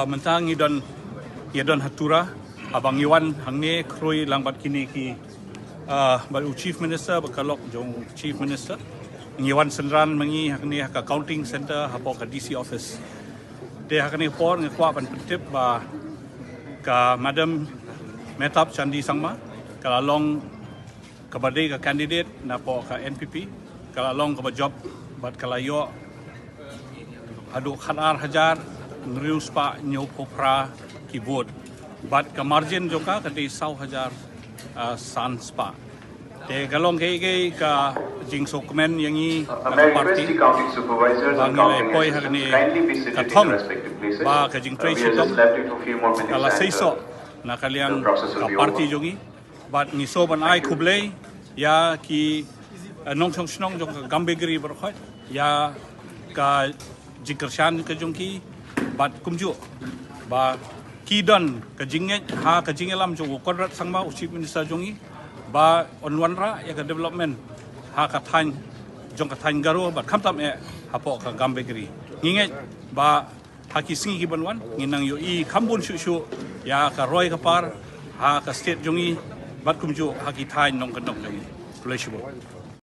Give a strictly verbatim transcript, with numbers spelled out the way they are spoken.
Mynta ngi don, ngi don ha Tura, haba ngi wan hangne khrui lang bad kine ki, ah, bad u Chief Minister, bad ka lok jong u Chief Minister. Ngi wan synran ma ngi hangne ha ka counting center hapoh ka D C office. Te ha kane ka por nga kwah ban pyntip ba ka Madam Mehtab Chandee Sangma ka la long kaba dei ka candidate napoh ka N P P, ka la long kaba jop bad ka la ïoh haduh khat ar hajar hynriew spah hynñiew phew phra ki vote. Bad ka margin jong ka ka dei saw hajar, ah, san spah. Te ka long kaei kaei ka jingsngewkmen ïa ngi ka party. Ba ngi la poi ha kane ka thong ba ka jingtrei shitom ka la seisoh na ka liang ka party jong ngi. Bad ngi sngewbha ban ai khublei ïa ki, eh, nongshong shnong jong ka Gambegri baroh khoit ïa ka jingkyrshan ka jong ki, bad kumjuh ba ki don ka jingngeit ha ka jingïalam jong u Conrad Sangma, u Chief Minister jong ngi, ba un wanrah ïa ka development ha ka thaiñ jong ka thaiñ Garo bad khamtam eh hapoh ka Gambegri. Ngi ngeit ba ha ki sngi ki ban wan ngin nang ïohi kham bun shuh shuh ïa ka roi ka par ha ka state jong ngi bad kumjuh ha ki thaiñ nongkyndong jong ngi. Khublei shibun.